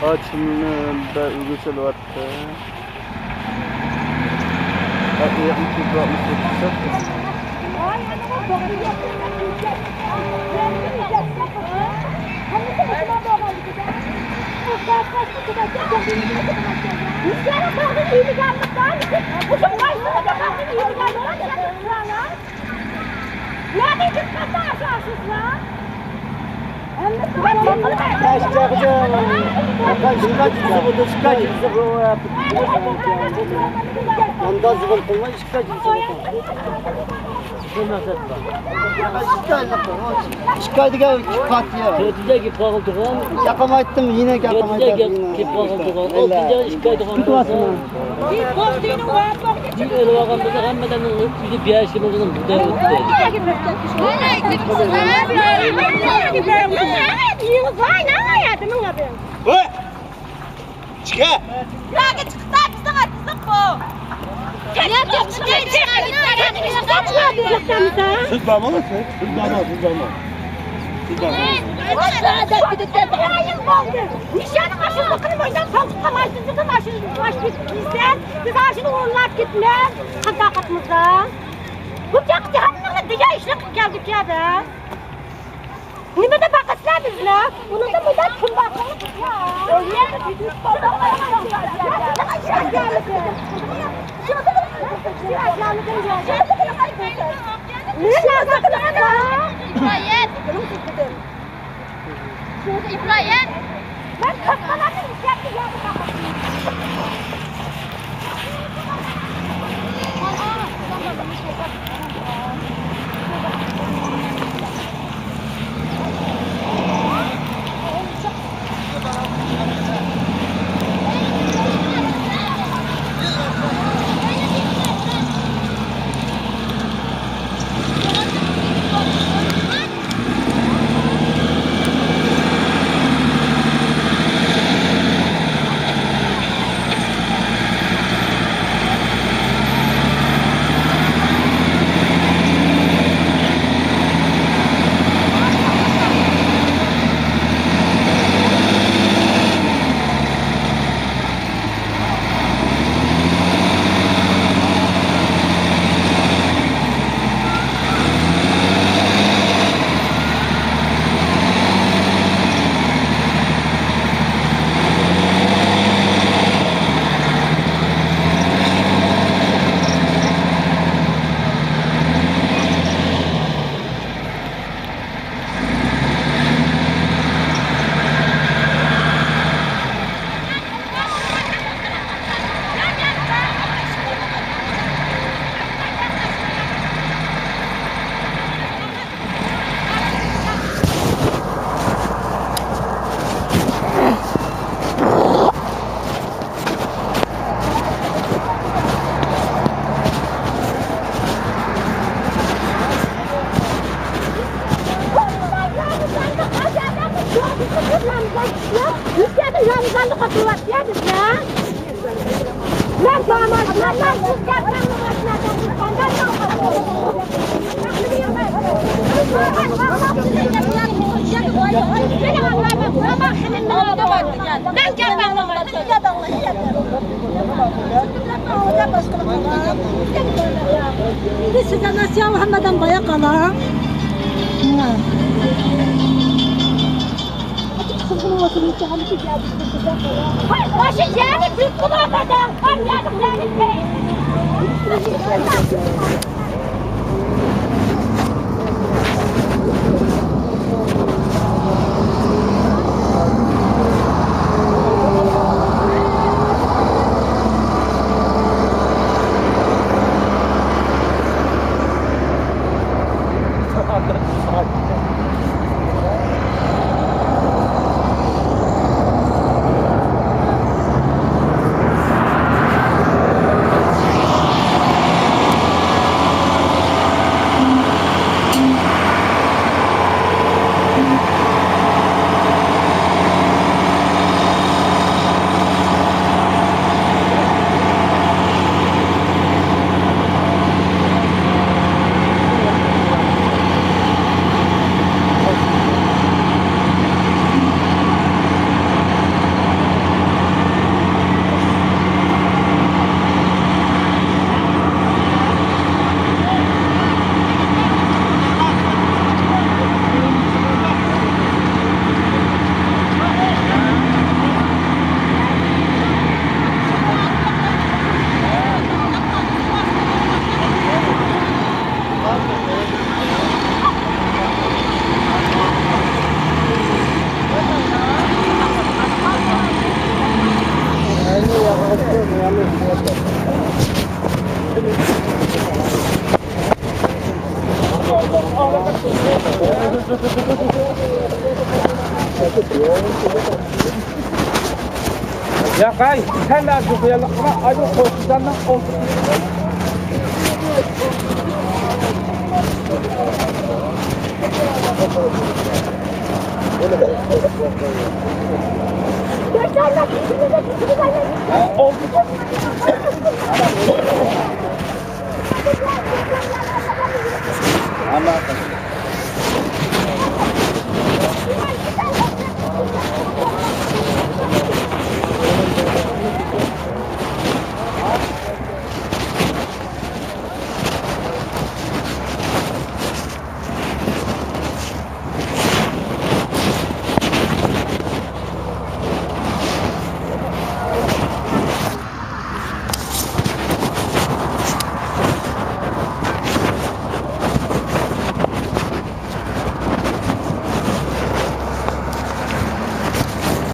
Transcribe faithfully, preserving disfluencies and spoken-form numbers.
ئاچىمنى بەرگۈچى ئۆلۈۋەتتى. ئىككى ئاي دېگەن ئىككى قات يا. تۆتىدە كېلىپ قالغان تۇغان. ياقمايتتىم، يەنە ياقمايتتىم. تۆتىدە كېلىپ قالغان تۇغان. ئالتىنچى ئىككى ئاي تۇغان بولسا. ئۆيگە ئېلىۋالغان بولسا ھەممىدىننىڭ ئۆزى بىر ياش كىلومېتىر بۇدا ئۆتتى. ھەي! چىقە! بۇلارغا چىقىپ بىزنىڭ ئارتىسلىق بۇ. سىز بارماڭ، سىز، سىز بارماڭ، سىز بارماڭ. سىز بارماڭ. نىشانىڭ ئاشۇنداققىنى مايدان سالقىتقا ماشىنىسىدا ماشىنا باشلىق كىيسەن، بىز ئاشۇنى ئورۇنلاپ كېتىمىز. قانداق قىلىمىز؟ بۇ چاقچاقنىڭ دېگەن ئىشلىرى قىلىپ كەلدۇق يا بىز. نېمىدە باقىسىلەر بىزنى؟ ئۇنىڭدا مۇنداق كىم بار؟ Biz sizden nasıl hammadan boya qala. ياقاي، سەن ئەرزۇ قوياللىققا ئايرىل قوشۇشلارنىڭ ئولتۇرۇشى.